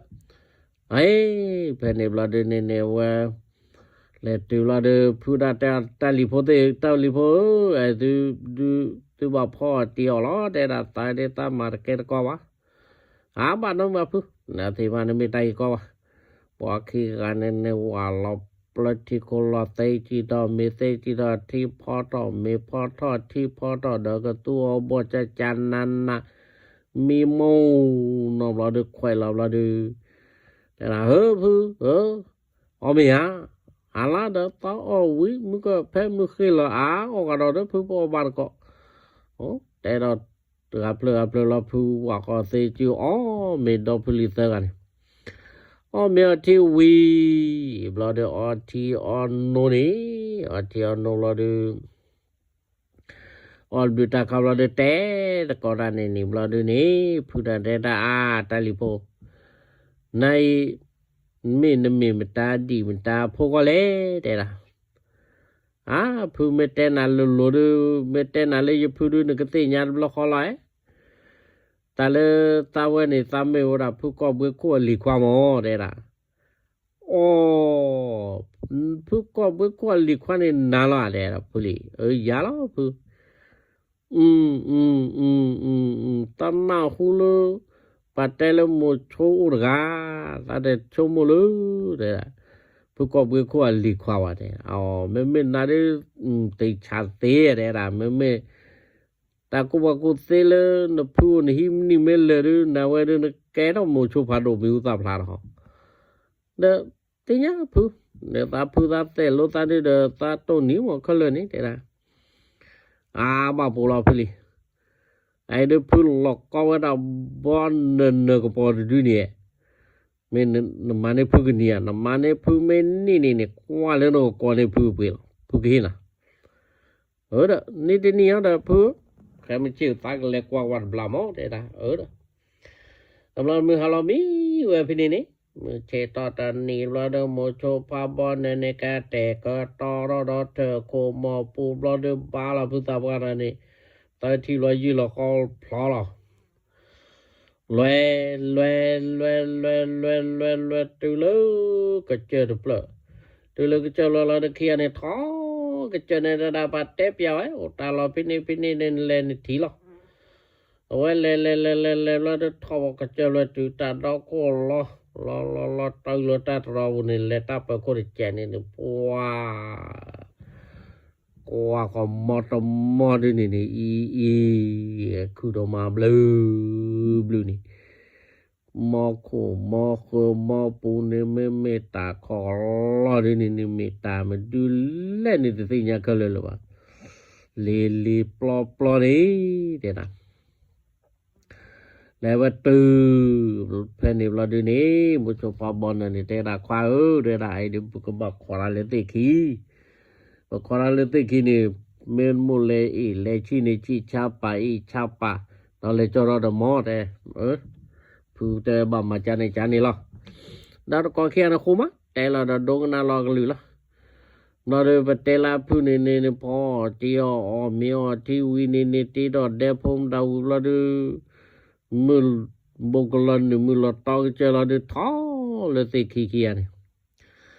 အ့ ဖဲန့ၣ်ဘျီဒုးန့ၣ်န့ၣ် အဝဲ လဲၤတုၤဘျီဒီး ဖုဒၣ်တဲ တၢ်လံၤဖိသ့ၣ် တၢ်လံၤဖိဧၢ, အဲ သုဘၣ်ဖီအီၣ်တ့ၢ်အီၣ်လီၤ တဲဒၣ် သးဒ့သးမၤတကဲတကီဘၣ်, အါ ဘၣ်နီတမံၤဖု, နသ့ၣ်မးနမ့ၢ်တၢ်ဂ့ၤကီဘၣ်, ပှၤခံဂၤန့ၣ်န့ၣ် ဝၤလီၤပျၢထံခိၣ်လီၤသ့ကံၢ်ထီၣ် မ့ၤသ့ကံၢ်ထီၣ် ထံဖီထီၣ် မ့ၤဖီထီၣ် ထံဖီထီၣ်ဒီး ကသူအီၤဘီၣ်ကၠၢ်ကၠၢ်နးနး မံမူနီၢ်ဘျီဒုး ခွဲးလီၤဘျီဒုး, တဲဒၣ် ဧၢ ဖုဧၢ, အီၣ်မ့ၢ်ဧါ, အလါဒီးသးအီၣ်ဝံၤ မုၢ်ကဖဲမုၢ်ဃ့ၢ်လီၤ အါ အီၣ်ကဒီးဒီး ဖုပအီၣ်ဘၣ်တကိး, တဲဒီး တဂၤဖျၢၣ်ဂၤဖျၢၣ်လီၤ ဖုဝၤဃီသ့ကံၢ် အီၣ်မ့ၤဒီဖုလံၤသၢဂၤန့ၣ်, အီၣ်မ့ၤအီထံဝံၤ ဘျီဒီး အီထံအီနိန့ၣ်, အီထံအီနိဘျီဒီး အီၣ်ဘျုးတၢ်ခါဘျီဒီး တဲတကိးတၢ်န့ၣ်န့ၣ် ဘျီဒုးန့ၣ် ဖုတၢ်တဲတၢ်အါ တၢ်လံၤဖိ, နအံၤ မ့ၢ်နမ့ၢ်မတၤဒံၣ်မတၤဖိဂီၢ်လဲၣ် တဲဒၣ်, အါ ဖုမ့ၢ်တဲနၤလိၤလိၤဒုး မ့ၢ်တဲနၤလၢယဖုဒုး နကသ့ၣ်ညါတဘျီဃီလီၤဧါ, တၢ်လၢသးဝဲန့ၣ် သးမ့ၢ်ဝဲဒၣ် ဖုကီၢ်ဘှ့ခိၣ်အလံၤခွါမး တဲဒၣ်, အီ ဖုကီၢ်ဘှ့ခိၣ်အလံၤခွါန့ၣ်နၤလီၤ တဲဒၣ် ဖုလံၤ, အၢ ယၤလီၤဖု, တၢ်နၢ်ဟူလၢ ပှၤတဲလၢမိၤဆိအိၣ်တဂၤ, သးတဆိကမိၣ်လၢ တဲဒၣ် ဖုကီၢ်ဘှ့ခိၣ်အလံၤခွါဘၣ်တဲ, အီ မ့မ့ၢ်နၤဒုး တဆးသ့ တဲဒၣ် မ့မ့ၢ် တၢ်ကူၣ်ဘၣ်ကူၣ်သ့လၢနဖုအိၣ် နဟံးနံၣ်မ့ၢ်လၢာ်ဒုး နဝဲဒုး နကဲထီၣ်မိၤဆိဖးဒိၣ် မံၤဟူသၣ်ဖျါတဟီ, ဒီးသ့ၣ်ညါဖု, ဒီးသးဖုသးသဲးလိသးဒုးဒီး သးတိၢ်နံၤမးခဲလၢာ်န့ၣ် တဲဒၣ်, အါ ဘၣ်ပိာ်လီၤဖုလံၤ, အအံၤဒုး ဖုလီၤကီဝဲဒၣ် ဘီနၢၤနၢၤကပီၤတဒုန့ၣ်, မ့ၢ်နမၤန့ၢ်ဖုကနံၤဧါ, နမၤန့ၢ်ဖုမ့ၢ်နံၣ်န့ၣ်န့ၣ် ကွၢ်လၢနကကိးန့ၢ်ဖုပှ့ၤလီၤ, ဖုကဟ့ၣ်နၤ အၢဒီး နံၣ်တနံၣ်အံၤဒီးဖု, ခဲမုၢ်ဆ့ၣ်သးကလဲၤကွၢ်ဝဲတဘျီမး တဲဒၣ်, အၢဒီး တဘျီမုၢ်ဟါလီၤမံဝဲဖဲန့ၣ်န့ၣ်, မုၢ်ဆ့ၣ်ထီၣ်တနံၤဘျီဒီး မိၤဆိဖးဘီနၢၤန့ၣ် ကတဲာ်ကတီၤထီၣ်ဒီးထၢၣ်ခိၣ်မီၤပူၤဘျီဒီး ဘါလီၤဖုသးပှၢ်တဂၤန့ၣ်, သၢထံဘျီယုၢ်လီၤဃီဖျီလီၤ လွဲ လွဲ လွဲ လွဲ လွဲ လွဲ လွဲ တုၤလၢကစၢၢ်တဖျၢၣ်, တုၤလၢကစၢၢ်လီၤလီၤဒီးခံဂၤန့ၣ်ထီၣ် ကစၢၢ်န့ၣ်တဒၣ်ပှၤတဲပျးဝဲ အိၣ်တၢ်လီၢ်ဖဲန့ၣ်ဖဲန့ၣ်န့ၣ်လဲၤနထံၣ်လီၤ. အဝဲလဲၤလဲၤလဲၤလဲၤလဲၤဘျီဒီးထီၣ်ပှၤကစၢၢ်ဘျီတုၤတၢ်ဒီခိၣ်လီၤ, လီၤလီၤလီၤတုၤလီၤတၢ်တရီပူၤန့ၣ် လဲၤတၢ်ပၢၤခိၣ်တစဲးန့ၣ်န့ၣ် ပှၤ ကွၢ်ဃီၤမီတမီဒ်န့ၣ်န့ၣ် အံၤအံၤ ခုၣ်ဒီးမၤဘျုးဘျုးန့ၣ် မီခိၣ်မီဃၢၤမီပူၤန့ၣ် မ့မ့ၢ်တၢ်ခီၣ်လီၢ်ဒ်န့ၣ်န့ၣ် မ့ၢ်တၢ်မနုၤလဲၣ်န့ၣ် တသ့ၣ်ညါခဲလၢာ်လၢၤဘၣ်. လံၤလံၤပျီပျီန့ၣ် တဲဒၣ် လဲၤဝဲတုၤ ဖဲန့ၣ်ဘျီဒ်န့ၣ် မိၤဆိဖးဘီနၢၤန့ၣ် တဲဒၣ်ခွါဧၢ တဲဒၣ်အံၤဒီး ပကဘၣ်ခိးတၢ်လၢသ့ၣ်ခံ ပခိးတၢ်လၢသ့ၣ်ခံန့ၣ် မ့ၢ်မိၣ်လဲၤအ့ၣ်လဲၤဆံၣ်န့ၣ် ဆံၣ်ဆါပာ်အ့ၣ်ဆါပာ် ဒီးလဲၤကၠီထီၣ်ဒီးမီတဲ ဖုတဲဘၣ်မၤကၢန့ၣ်ကၢန့ၣ်လီၤ. ဒီးတကိးခံဂၤန့ၣ်ဃိမး တဲလီၤဒီးဒိကနၣ်လီၤကလုၢ်လီၤ. ဘျီဒီးပတဲလၢအဖုန့ၣ်န့ၣ်န့ၣ် ဖီအီၣ်တ့အီၣ်အီၣ်မ့ၤအီၣ်ထံဝံၤန့ၣ်န့ၣ် တ့ထီၣ်ဒဲဖိမတၤဝံၤဘျီဒီး မုၢ်ဘိကလီၤနုာ်မုၢ်လီၤတီကစၢၢ်လီၤဒီး ထီၣ်လၢသ့ၣ်ခံခံဂၤန့ၣ်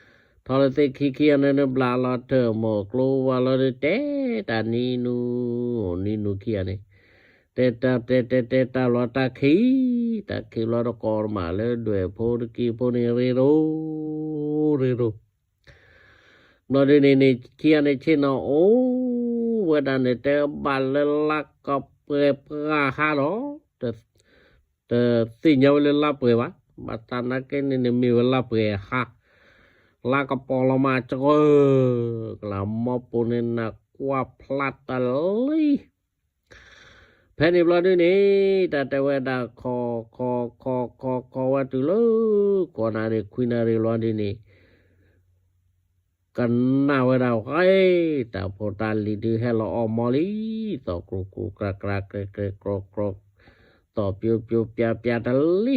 ထီၣ်လၢသ့ၣ်ခံခံဂၤန့ၣ်န့ၣ် ဘျးလီၤထၢၣ်မိၢ်ကျိဝါလီၤဒီး တဲတၢ်နံၤနူ နံၤနူခံဂၤန့ၣ် တဲတၢ်တဲတဲတဲတၢ်လီၤတၢ်ခံ တၢ်ခံဘျီတကိးမးလၢဒွဲၣ်ဖိတက့ၢ်ဖိန့ၣ် ရ့ရိ ရ့ရိ ဘျီဒ်န့ၣ်န့ၣ် ခံဂၤန့ၣ်ဆ့ၣ်နီၤအိၣ်ဝဲဒၣ်န့ၣ် တဲဘၣ်လၢလါကပှဲၤပှၢ်ဟါဒီး တသ့ၣ်ညါဝဲလၢလါပှဲၤဘၣ်. ဘၣ်ဆၣ်နာ်က့န့ၣ်န့ၣ် မ့ၢ်ဝဲလါပှဲၤဟါ လါကပီၤလီၤမးစကၢၢ်ကလၢ် မီပူၤန့ၣ်နးကွၢ်ဖျါတၢ်လံ ဖဲန့ၣ်ဘျီဒ်န့ၣ် တၢ်တဲဝဲဒၣ်ခီခီခီခီခီဝဲတုၤလၢ ကိးနၣ်ရံၣ်ခွံနၣ်ရံၣ်ဘျီဒ်န့ၣ် ကနၣ်ဝဲဒၣ်ဃဲ တၢ်ဖိတၢ်လံၤဒုးဟဲလီၤအီၣ်မီလံ, သီၣ်ကြူၢ်ကြူၢ်ကြၢးကြၢး ကြဲးကြဲးကြဲးကြဲး သီၣ်ပျိပျိပျါပျါတလံ,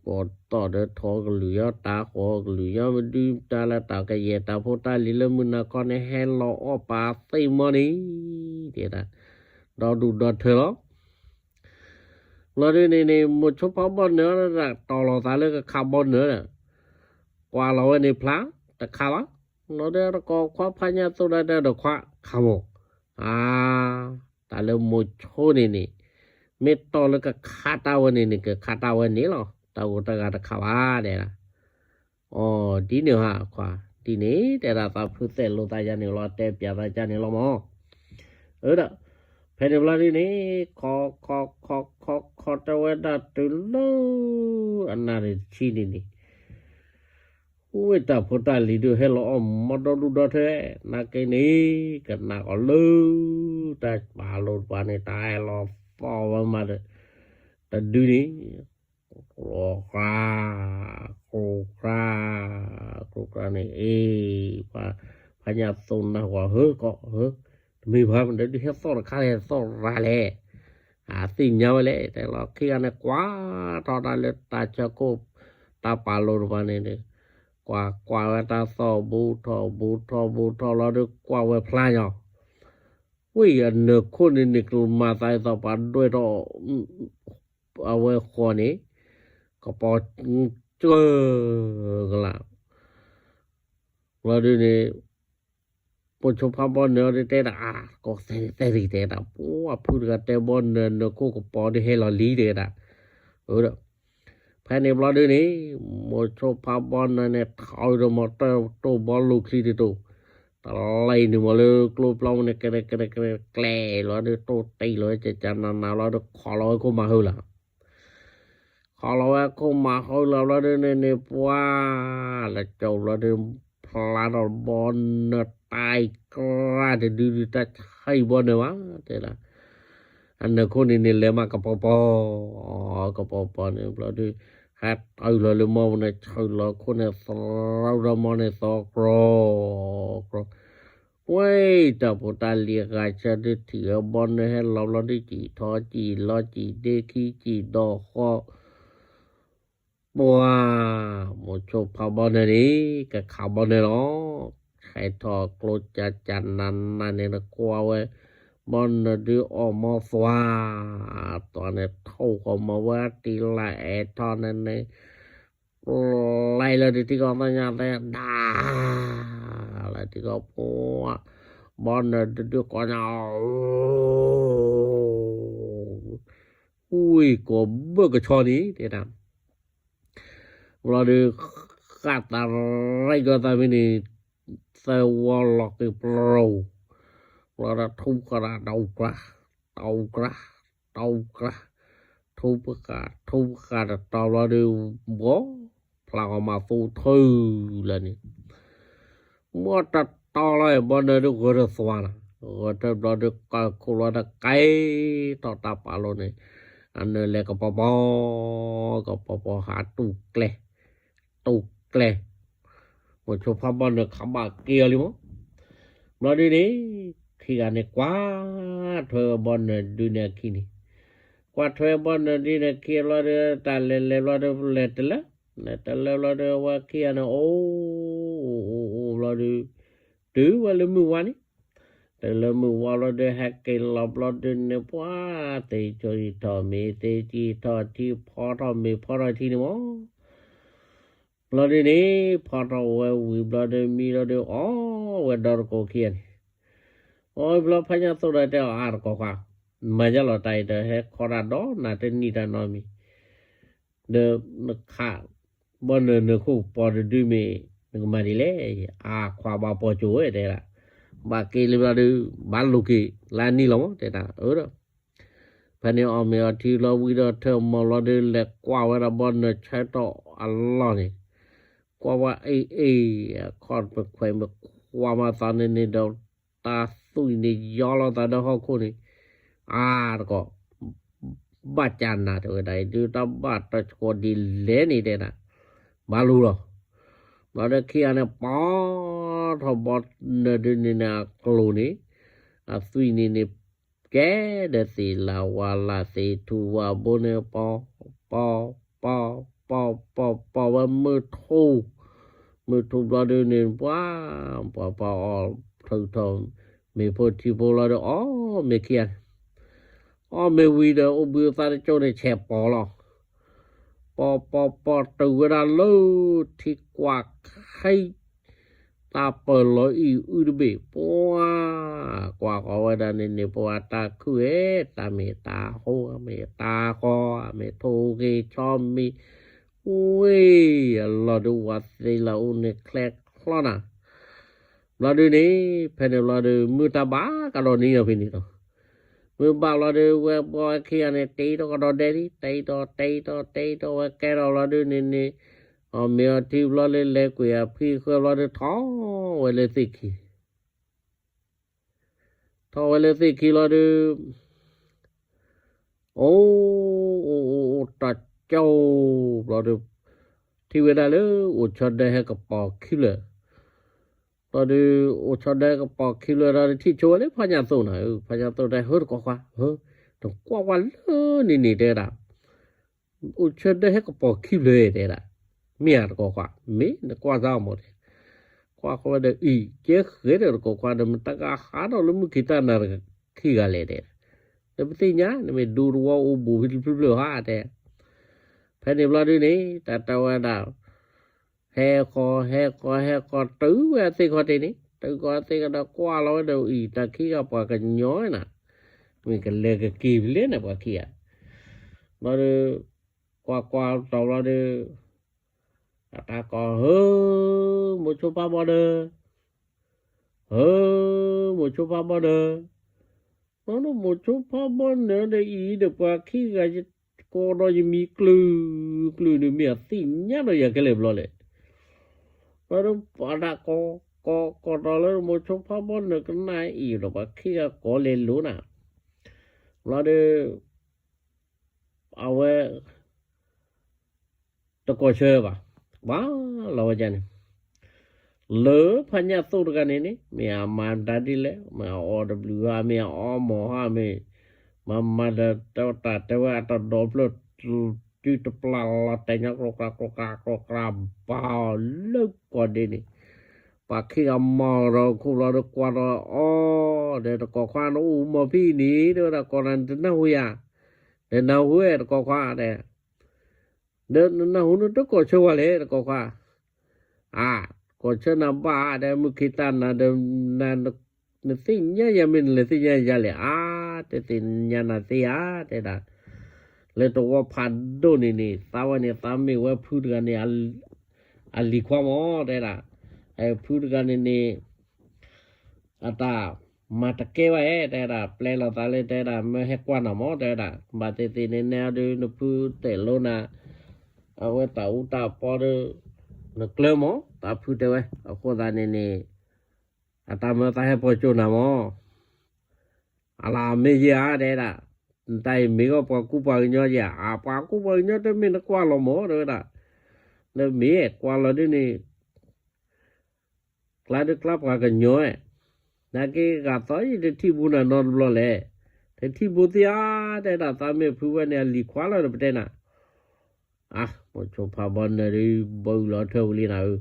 ကိးသီၣ်ဒီးထီၣ်ကလုၢ်ယီၤ တၢ်ဃီကလုၢ်ယီၤ မဒုးတၢ်လၢတၢ်ကယဲၢ် တၢ်ဖိတၢ်လံၤလၢမုၢ်နၤခီန့ၣ် ဟဲလီၤအီၣ်ပာ်သ့ၣ်မီန့ၣ် တဲဒၣ် ဒီဒူၣ်ဒီထၢလီၤ. လီၤဒုးန့ၣ်န့ၣ် မိၤဆိဖးဘီနၢၤဒၣ် တီၤလီၤသးလၢကခးဘီနၢၤဒီး ကွၢ်လီၤဝဲန့ၣ်ဖျါ တခးဘၣ်. လီၤဒုးတကိးခွါဖးညါသိၣ်ဒၣ်တဲဒီးခွါ ခးမိၢ်, အါ, တၢ်လၢမိၤဆိန့ၣ်န့ၣ် မ့ၢ်တီၢ်လၢကခးတၢ်ဝဲန့ၣ်န့ၣ် ကခးတၢ်ဝဲန့ၣ်လီၤ. တၢ်ဂိၢ်တၢ်ဂၤတခးဘၣ်ဒဲးဒၣ် အီၤ ဒ်န့ၣ်ဧါခွါ, ဒ်န့ၣ် တဲဒၣ်သးဖုသဲၣ်လိာ်သးယါန့ၣ်လီၤ တဲပျးသးယါန့ၣ်လီၤမး. အၢဒီး ဖဲန့ၣ်ဘျီဒ်န့ၣ် ခီခီခီခီခီတဲဝဲဒၣ်တုၤလၢ အနၣ်ရံၣ်တဆံန့ၣ်န့ၣ် ဝဲတၢ်ဖိတၢ်လံၤဒုးဟဲလီၤအီၣ်မီဒီဒူၣ်ဒီထၢ နာ်က့န့ၣ် ကနၣ်ကီးလၢ တၢ်ပာ်လိာ်တပၤန့ၣ် တၢ်ဟဲလီၤသီၣ်ဝဲမးဒီး တဒုန့ၣ် ကျိၤကျါ ကျိၤကျါ ကျိၤကျါန့ၣ် အ့ ဖးညါသိၣ်နၢ်ဟူ ဟၢကီး ဟၢ တမ့ၢ်ဘၣ် မတၤဒုးဟဲသီၣ်တခါလဲၣ် သီၣ်ရၤလဲၣ် အသ့ၣ်ညါဝဲလဲၣ် တဲလီၤခံဂၤန့ၣ် ကွၢ်ထီၣ်တၢ်လၢတၢ်ဆၢခိၣ် တၢ်ပာ်လိာ်တပၤန့ၣ်ဒီး ကွၢ်ကွၢ်ဝဲတၢ်သီၣ်ဘူးထီၣ်ဘူးထီၣ်ဘူးထီၣ်လီၤဒီး ကွၢ်ဝဲဖျါညီ ဝဲအံၤအနၢၤခိၣ်န့ၣ်န့ၣ် ကမၤသးအသးပှၤဒွဲၣ်ထီၣ် အဝဲဃီန့ၣ် ကပီၤ ကၢကလး လီၤဒုးန့ၣ် မိၤဆိဖးဘီနၢၤဒုးတဲဒၣ် အါ ကီးသဲသဲရံၣ်တဲဒၣ် ပှၤဖုတဂၤတဲဘီနၢၤ နၢၤခိၣ်ကပီၤဒုးဟဲလီၤလံတဲဒၣ် အၢဒီး ဖဲန့ၣ်ဘျီဒုးန့ၣ် မိၤဆိဖးဘီနၢၤန့ၣ် ထီၣ်ဒီးမီၤတၢ်တိၢ်ဘီလိာ်ချံတတိၢ် တလံၤန့ၣ်မီၤလၢကျိဖျီမန့ၣ် ကရဲကရဲကရဲကျဲလီၤဒုး တိၢ်တံၢ်လီၤဝဲကကနနလီၤဒုး ခီလီၤဝဲခိၣ်မၤဟူလီၤ ခီလီၤဝဲခိၣ်မၤဟူလီၤဘျီဒုးန့ၣ်န့ၣ် ပှၤ လၢကၠီဘျီဒုး ဖျါထီၣ်ဘီနၢၤတၢ်အံၤကြၢးတဒုဒုး တၢ်ဆါအံၤဘီနၢၤဘၣ် တဲဒၣ် အနၢၤခိၣ်န့ၣ်န့ၣ်လဲၤမးကပီၤပီၤ ကပီၤပီၤန့ၣ်ဘျီဒုး ဟဲတုၤလီၤလၢမီပူၤန့ၣ် ဆၢလီၤခိၣ်န့ၣ် သရၣ်ဒီးမီန့ၣ် သီကြီကြီ ဝဲတၢ်ဖိတၢ်လံၤအဂၤဆၢဒုးထံၣ်ဝဲဘီနၢၤဟဲလီၤဘျီဒုး စံၣ်ထီၣ်စံၣ်လီၤစံၣ်ဒ့ခံစံၣ်ဒီးဃီ ပှၤ မိၤဆိဖးဘီနၢၤန့ၣ် ကခးဘီနၢၤလီၤ ဟဲထီၣ်ကျိကၢ်ကၢ်နးနးန့ၣ် နကွၢ်ဝဲ ဘီနၢၤဒုးအီၣ်မီသွါ သွါန့ၣ် ထိၣ်ဃီၤမီၤဝဲတံၢ်လၢအဲၣ်ထီၣ်န့ၣ်န့ၣ် ပျဲလၢဒုးထံကီၢ်သ့ၣ်ညါသ့ၣ် ဒါ လၢထံကီၢ်ပှၤ ဘီနၢၤဒုးကိးညါ, ဝံၢ်ကိးဘၢၣ်ကဆီန့ၣ် တဲဒၣ်, ဘျီဒီး ဃၣ်သးရံၣ်ကီသးဖဲန့ၣ် သၢဝီလီၤက့ၤပရိၤ, ဘျီဒီးထူဃာ်တၢ် တအူကြၢ်, တအူကြၢ်, တအူကြၢ်, ထူပဃာ် ထူပဃာ်တတီၤဘျီဒီး ဘီ ဖျါကီမးသူထၢလၢန့ၣ် မ့ၢ်တတီၤလီၤ ဘီနၢၤဒုးဂဲၤထၢၣ်သွါနၤ, ဂဲၤထၢၣ်ဘျီဒီးကၢၢ်ခိၣ်လီၤဒီးကဲထီၣ်တၢ်ပာ်လိၤန့ၣ်, အနၢၤလဲၤကပီၤပီၤ, ကပီၤပီၤဟးတူၢ်ကျဲ, တူၢ်ကျဲ, မိၤဆိဖါဘီနၢၤခးဘၣ်က့ၤအီၤလံမး, ဘျီဒုးန့ၣ်, ခံဂၤန့ၣ်ကွၢ်ထွဲဝဲဘီနၢၤဒုးန့ၣ်အခံန့ၣ်, ကွၢ်ထွဲဘီနၢၤဒုးန့ၣ်ခံဘျီဒီး တၢ်လဲၤလဲၤဘျီဒီး လဲၤတလၢ, လဲၤတလၢဘျီဒီး ဝဲခံဂၤန့ၣ် အိၣ် အိၣ် အိၣ် အိၣ်ဘျီဒီး တုၤဝဲလၢမုၢ်ဝါန့ၣ်, တုၤလၢမုၢ်ဝါဘျီဒီး ဟဲက့ၤလီၤဘျီဒီးန့ၣ် ပှၤသ့ၣ်ကၠီထီၣ်မ့ၤ သ့ၣ်ကၠီထီၣ်ထံ ဖီထီၣ်မ့ၤ ဖီထီၣ်ထံန့ၣ်မး, ဘျီဒုးန့ၣ် ဖီထီၣ်ဝဲဝံၤဘျီဒီး မံဘျီဒီး အီၣ်ဝဲဒီတကိးခံဂၤန့ၣ်, အီၣ်ဘျီဖါညါသိဒီးတဲအီၤ အါတကိးခွါ, မၤယါလီၤတၢ်အံၤဒီး ဟဲခီတၢ်ဒီးနၤတနံၣ်တၢ်နီတမံၤ ဒီးနခး ဘီနၢၤနၢၤခိၣ်ပီၤတဒုမ့ၢ် နကမၤဒ်လဲၣ်, အါခွါဘၣ်ပီၤကၠိဝဲတဲဒၣ်, ဘၣ်က့ၤလံဘျီဒီး ဘၣ်လိၤက့ၤလၢအနံၣ်လီၤမး တဲဒၣ်, အၢဒီး ဖဲန့ၣ်အီၣ်မ့ၤအီထံလီၤဝံၤဒီး ထၢၣ်မီၤလီၤဒီး လဲၤကွၢ်ဝဲဒၣ်ဘီနၢၤဆၢထီၣ်အလီၢ်န့ၣ်, ကွၢ်ဝဲအ့ၣ်အ့ၣ် အခီၣ်ပခွဲးမ့ၢ်ခွါမၤသးန့ၣ်န့ၣ်ဒီး တၢ်သွံၣ်န့ၣ်ယီလီၤသးဒီးဟီၣ်ခိၣ်န့ၣ်, အါတကိး ဘၣ်ကနၤတဲဝဲဒၣ်အံၤ ဒုးတၢ်ဘၣ်တၢ်ဆှီဒ်လဲၣ်န့ၣ်တဲဒၣ်, ဘၣ်လိၤလီၤ, ဘျီဒီးခံဂၤန့ၣ် ပီထီၣ်ဘီနၢၤဒုးန့ၣ်န့ၣ်အကျိၤန့ၣ်, အသွံၣ်န့ၣ်န့ၣ် ကဲဒီးသ့ၣ်လၢဝါလၢသ့ၣ်ထူဝါဘိန့ၣ် ပီ ပီ ပီ ပီ ပီ ပီဝဲမုၢ်ထူၣ်, မုၢ်ထူၣ်ဘျီဒုးန့ၣ် ပှၤ ပှၤပှၤအီၣ်ထုးထီၣ် မ့ၤဖိထံဖိလီၤဒီး အီၣ်မ့ၤခံဂၤန့ၣ်, အီၣ်မ့ၤဝံၤဒီး အိၣ်ဘှံးအသးတကၠိန့ၣ် ဆဲးပီလီၤ, ပီ ပီ ပီ တုၤဝဲဒၣ်လၢထံကွၢ်ခံ တၢ်ပၢၢ်လီၤအံၤအုတဘ့ၣ် ပှၤ ကွၢ်ဃီၤဝဲဒၣ်န့ၣ်န့ၣ် ပှၤတၢ်ခုၣ်ဧၢ တၢ်မ့ၢ်တၢ်ဟိ မ့ၢ်တၢ်ဃီ မ့ၢ်ထိၣ်ဂ့ၤဆီမံၤ ဝ့ၢ်အလီၢ်ဒုးဝးသ့လၢအအိၣ်န့ၣ်ချဲချီနၤ, ဘျီဒုးန့ၣ် ဖဲန့ၣ်ဘျီဒုး မုၢ်တၢ်ဘၣ်ကဒီးနံၤအီၤဖဲန့ၣ်လီၤ, မုၢ်ဘၣ်ဘျီဒုး ဝဲဘီဝဲခံဂၤန့ၣ် တ့ထီၣ်ကဒီးဒဲဒ် တ့ထီၣ် တ့ထီၣ် တ့ထီၣ်ဝဲကဲထီၣ်ဘျီဒုးန့ၣ်န့ၣ် အီၣ်မ့ၤအီထံဘျီလၢလဲၤကွံာ်အဖံအဃၢဘျီဒုး ထီၣ်ဝဲလၢသ့ၣ်ခံ ထီၣ်ဝဲလၢသ့ၣ်ခံလီၤဒုး အိၣ် အိၣ် အိၣ် အိၣ်တၢ်ကၠိဘျီဒုး ထံၣ်ဝဲဒၣ်လၢ အိၣ်ဆီဒၢဟဲကပီၤခံဖျၢၣ် ဘျီဒုး အိၣ်ဆီဒၢဟဲကပီၤခံဖျၢၣ်ဒီး ထံၣ်ဆိဝဲလၢဖါညၣ်သိၣ်နၤ ဖါညၣ်သိၣ်တဲ ဟၢတကိးခွါ ဟၢ နကွၢ်ကွၢ်လၢန့ၣ်န့ၣ်တဲဒၣ် အိၣ်ဆီဒၢဟဲကပီၤခံဖျၢၣ်တဲဒၣ် မ့ၢ်ဧါတကိးခွါ မ့ၢ်နကွၢ်စၢ်မးတဲ ကွၢ်ဃီဝဲဒီးအံၤ ကဲဃဲဒီးတကိးခွါဒီး မတၤကဟးထီၣ်လၢမုၢ်ခံးတၢ်နၤခံဂၤလဲၣ်တဲ နပသ့ၣ်ညါ နမ့ၢ်ဒူတဝီအိၣ်ဘူးဖဲတဖျၢၣ်ဖျၢၣ်ဧါတဲ ဖဲန့ၣ်ဘျီဒုးန့ၣ် တၢ်တဲဝဲဒၣ် ဟဲဃီ ဟဲဃီ ဟဲဃီ တုၤဝဲအသ့ၣ်ခီၣ်ထံးန့ၣ် တုၤဃီအသ့ၣ်ခီၣ်ဒီးကွၢ်လီၤဝဲဒီးအံၤ တၢ်ခံဂၤပှၤကညီနၤ မ့ၢ်ကလဲၤကက့ၤဖဲလဲၣ်န့ၣ် ပှၤခံဂၤ ဘျီဒီး ကွၢ်ကွၢ်တီၤဘျီဒီး အတၢ်ကိး ဟၢ မိၤဆိဖါဘီနၢၤ ဟၢ မိၤဆိဖါဘီနၢၤ ဘျီဒီးမိၤဆိဖါဘီနၢၤဒီးအံၤဒီးပှၤခံဂၤ ယကိးဒီးယမံၤကျုၤ ကျုၤန့ၣ်မ့ၢ်အသ့ၣ်ညါဒီးယၤခဲလၢာ်ဘျီလဲၣ် ဘျီဒီးပှၤဒၣ်ကိး ကိး ကိးတီၤလၢမိၤဆိဖါဘီနၢၤကနၣ်အံၤဒီးပှၤခံဂၤကိးလဲၤလိၤနၤ ဘျီဒီး အဝဲ တကိးဆၢဘၣ် ဘၣ်လီၤဝဲဒၣ်န့ၣ် လၢဖါညၣ်သိၣ်တဂၤန့ၣ်န့ၣ် မ့ၢ်အမၤတၢ်ဒ်လဲၣ် မ့ၢ်အအီၣ်တဘျုးဟါ မ့ၢ်အအီၣ်မီၢ်ဟါ မ့ၢ် မၤမၤဒီးတၢ်တဲဝဲအတၢ်ဒီဖျၢၣ် တုၤတပျၢ်လီၤတဲာ်ညါ ကျိၤကျါ ကျိၤကျါ ကျိၤကျါ ဘၣ်လၢကိးဒ့န့ၣ် ပှၤခံဂၤမၤဒီးခိၣ်ဘျီဒီးကွၢ်ဒီးအီၤ ဒီးတကိးခွါနအိၣ်မီၢ်ဖံအံၤန့ၣ် တဲဝဲဒၣ်ကိးနၤနတနၢ်ဟူယၤ ဒီးနၢ်ဟူဝဲတကိးခွါဒီး ဒီးနနၢ်ဟူနတကိးဆၢဝဲလဲၣ်တကိးခွါ အါ ကိးဆၢနၤဘၣ်ဒီး မုၢ်ခံးတၢ်နၤဒီး နၤန နသ့ၣ်ညါယၤမ့ၢ်နလဲၤသ့ၣ်ညါယၤလဲၣ်, အါ တသ့ၣ်ညါနၤသ့ဧါ တဲဒၣ်. လၢတဝီဖးဒိၣ်န့ၣ်န့ၣ် သးဝဲန့ၣ် သးမ့ၢ်ဝဲဖုတဂၤန့ၣ် အလံၤခွါမး တဲဒၣ်. ဖုတဂၤန့ၣ်န့ၣ် အတၢ်မၤတကဲဘၣ်ဧါ တဲဒၣ်, ပျဲလီၤသးလၢ တဲဒၣ် မ့ၢ်ဟဲကွၢ်နၤမး တဲဒၣ်, ဘၣ်သ့ၣ်သ့ၣ်န့ၣ် နဲအီၤဒုး နဖုတဲာ်လိနၤ အဝဲတၢ်အူတၢ်ပီဒီး နကျၢၤမး သးဖုတဲဝဲ. အဃိသတးန့ၣ်န့ၣ် အတၢ်မၢသးဟဲပိာ်ကၠိနၤမး အလၢအမ့ၢ်ယဲဧါ တဲဒၣ်, နတၢ်အံၤမ့ၢ်ဂီၢ်ပှၤကူပှၤကညီယဲဧါ, ပှၤကူပှၤကညီတမ့ၢ်နကွၢ်လီၤမး တဲဝဲဒၣ်, နမ့ၢ်ကွၢ်လီၤဒ်န့ၣ် ကျါဒုးကျါပှၤကညီဧါ, နာ်က့ဂၤသီယတထံၣ်ဘူးနၤနီတဘျီလဲၣ်, တထံၣ်ဘူးသ့ဧါ, တဲဒၣ် သးမ့ၢ်ဖုဝဲန့ၣ် အလံၤခွါလီၤဒီးပတဲနၤ အါ မိၤဆိဖးဘီနၢၤဒုး ဘုးလီၤထၢဝံၤလံနၤဧၢ,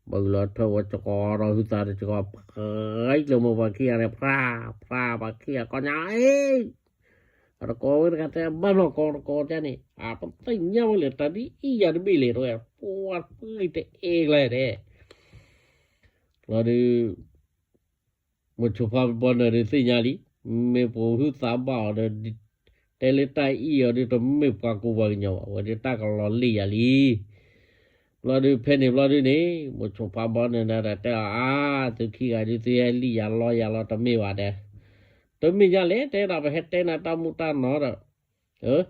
ဘုးလီၤထၢဝဲ စကီၤဒီးဟုသးတစကီၤ ပှဲၤကျၢၤမိၢ်ပှၤခံဂၤန့ၣ် ဖြါ ဖြါပှၤခံဂၤ ကီၢ်ညါအံၤ, အတကီၤဝဲတဂၤတဲ ဘၣ်နီၢ်ကီၢ်တကီၢ်ကန့ၣ် အပသ့ၣ်ညါဝဲလဲၣ် တၢ်ဒ်အံၤယၤတဘ့ၣ်လဲၣ် တဲဝဲ ပှၤပှ့ၤတအဲၣ်ကျဲဒဲး လီၤဒုး မိၤဆိဖးဘီနၢၤဒုးသ့ၣ်ညါလံ, မ့ၢ်ပှၤဟုသးဘၣ်အီၤဒီး တဲလၢတၢ်အံၤအီၤဒုး တမ့ၢ်ပှၤကူပှၤကညီဘၣ်, ဝဲဒုးတၢ်ကလီၤလံၣ်ယၤလံ. ဘျီဒုးဖဲန့ၣ်ဘျီဒုးန့ၣ် မိၤဆိဖးဘီနၢၤဒၣ်တဲအီၤ အါ သုခံဂၤဒုးသုဟဲလံၣ်ယၤလီယၤလီၤ တမ့ၢ်ဘၣ်တဲ, တမ့ၢ်ယၤလဲၣ် တဲဒၣ် ပဟဲတဲနၤတၢ်မူတၢ်နီၤဒီး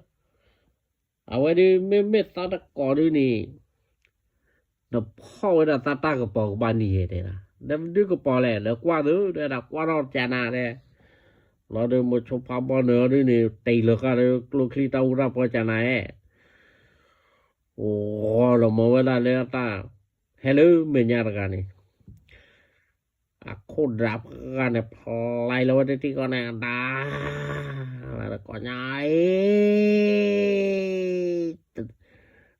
အဝဲဒုး မ့မ့ၢ်သးတကိးဒုးန့ၣ် နဖီၣ်ဝဲဒၣ်သးတၢ်ကပီၤကဘၣ်နံၤယဲတဲဒၣ်, ဒီးဒုးကပီၤလဲၣ် ဒီးကွၢ်သု တဲဒၣ် ကွၢ်ထီၣ်ကနၤတဲ, လီၤဒုး မိၤဆိဖးဘီနၢၤအီၤဒုးန့ၣ် တ့ၢ်လီၤဃာ်ဒီးကျိချံတၢ်အူတၢ်ပီကနၤဧါ, အိၣ်ဒီးမၤဝဲဒၣ်လၢအတၢ် ဟဲလၢမဲာ်ညါတဂၤန့ၣ် အခိၣ်ဒၢပှၢ်န့ၣ် ဖျါလီၤဝဲတထံၣ်ဃီန့ၣ် အဒါ လၢတကီၢ်ညါ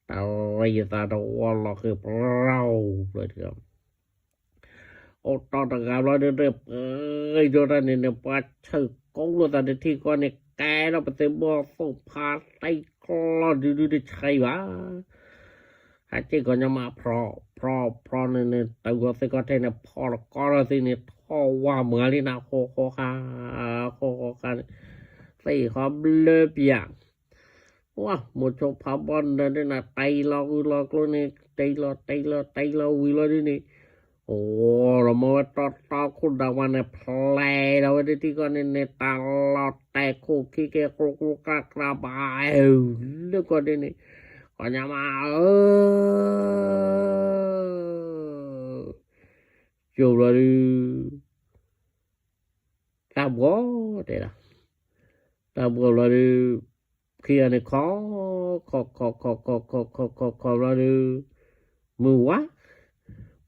အံၤ တၢ်ရံးသးတဝီလီၤဃ့ၢ်ပရီၢ် အိၣ်တီၢ်တဂၤဘျီဒုး ပှဲၤဒီးတၢ်န့ၣ်န့ၣ် ပှၤဆၢၣ်ကိးလိာ်သးတထံၣ်ဃီန့ၣ် ကဲထီၣ်ပသ့ၣ်ဘီၣ်သိၣ်ဖးတံၢ်ကျီၢ်ဒုဒုတဆံးဘၣ် ဟးက့ၢ်ကီၢ်ညါမး ဖြီၣ် ဖြီၣ် ဖြီၣ်န့ၣ်န့ၣ် တၢ်ဂီၤသ့ၣ်ကီၢ်ထဲန့ၣ် ဖီၣ်တကီၢ်ထီၣ်သ့ၣ်န့ၣ် ထီၣ်ဝါမၤလံနၤ ဃိဃိဃါ ဃိဃိဃါန့ၣ် သ့ၣ်ဃီဘျၢပၠး ဝါ မိၤဆိဖးဘီနၢၤဒုးနၤ တ့လီၤဂုာ်လီၤကျိန့ၣ် တ့လီၤ တ့လီၤ တ့လီၤဝံၤလီၤဒုးန့ၣ် အိၣ်ဒီးမ့ၢ်ဝဲတီတီခိၣ်ဒၢဝါန့ၣ် ဖျဲးဒီးဝဲတထံၣ်ဃီန့ၣ်န့ၣ် တၢ်လီၤတဲာ်ခိၣ်ခံကဲ ကျိကျိကျါကျါဘၣ် လၢကီၢ်ဒုးန့ၣ် ကီၢ်ညါမးဧၢ ကၠိဘျီဒုး တၢ်ဘှီတဲဒၣ် တၢ်ဘှီဘျီဒုး ခံဂၤန့ၣ်ခီ ခီ ခီ ခီ ခီ ခီ ခီ ခီ ခီဘျီဒုး မုၢ်ဝါ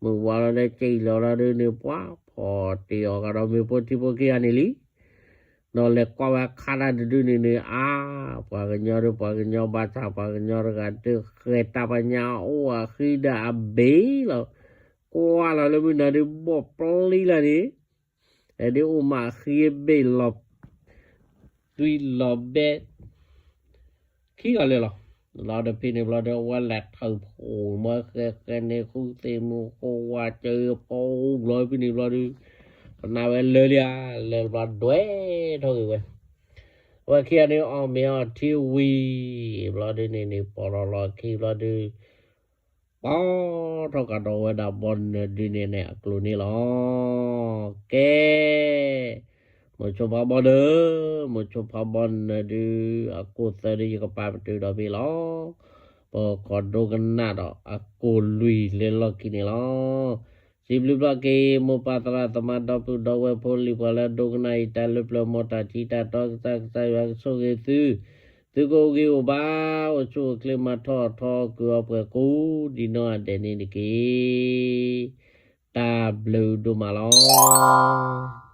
မုၢ်ဝါလီၤဒီး ကၠံၣ်လီၤလီၤဒုးန့ၣ် ပှၤဖီၣ်တ့ၢ်အီၣ်ကဒီးမ့ၤဖိထံဖိခံဂၤန့ၣ်လံ ဒီးလဲၤကွၢ်ဝဲအခါတၢ်တဒုန့ၣ်န့ၣ် အါ ပှၤကညီဒီးပှၤကညီဘၣ်ဆၣ် ပှၤကညီတဂၤဒုးဃဲၤတၢ်ပညါအိၣ်အဃံဒီးအဘ့ၣ်လီၤ ကွၢ်လီၤလၢမုၢ်နၤဒုးဘီၣ်ပျံၤလီၤန့ၣ် အဲဒ်အိၣ်မးအဃံအဘ့ၣ်လီၤ သွံၣ်လီၤဘဲ ခံဂၤလၢာ်လီၤ လီၤဒီးဖဲန့ၣ်ဘျီဒီး အဝဲလဲၤထၢၣ်ဖိမ့ၢ်ဃဲဃဲန့ၣ် ဃုသ့ၣ်မုၢ်ဃိဝါစၢၤပီဘျီဖဲန့ၣ်ဘျီဒီး ကနၣ်ဝဲလၢလံဧါ လၢဘျီဒွဲၣ်ထီၣ်ဂ့ၤဝဲ အဝဲခံဂၤန့ၣ် အီၣ်မ့ၤအီထံဝံၤ ဘျီဒုးန့ၣ်န့ၣ် ပိာ်ထီၣ်လီၤခံဘျီဒုး ပီထီၣ်ကဒီးဝဲဒၣ်ဘီနၢၤဒုးန့ၣ်န့ၣ်အကျိၤန့ၣ်လီၤ. ကဲ မိၤဆိဖးဘီနၢၤ, မိၤဆိဖးဘီနၢၤဒုး အကိၢ်သၢဒုး ယကပာ်ပတုာ်ဒီးဖဲလီၤ. ပကခိးဒိကနၣ်ဒီးအကိၢ်လွံၢ်လၢလီၢ်ခံန့ၣ်လီၤ. စံးဘျုးဘျီက့ၤ မိၢ်ပၢ်သရၣ်သမါဒီပုၢ်ဒီဝဲၢ်ဖိလံၤပှၤလၢအဒိကနၣ်အံၤ တၢ်လၢပျၢၤမီၤတၢ်ထံတၢ်တီကစၢ် ကစၢ်ယွၤကဆိၣ်ဂ့ၤသု သုကအိၣ်ဂ့ၤအိၣ်ဘါ အိၣ်ဆူၣ်အိၣ်ချ့မၤထီၣ်ထီအီၣ်ကုၢ်အီပှဲၤကိးဒံးနီၢ်ဂၤဒဲးန့ၣ်တက့ၢ်. တၢ်ဘျုးဒိၣ်မးလီၤ.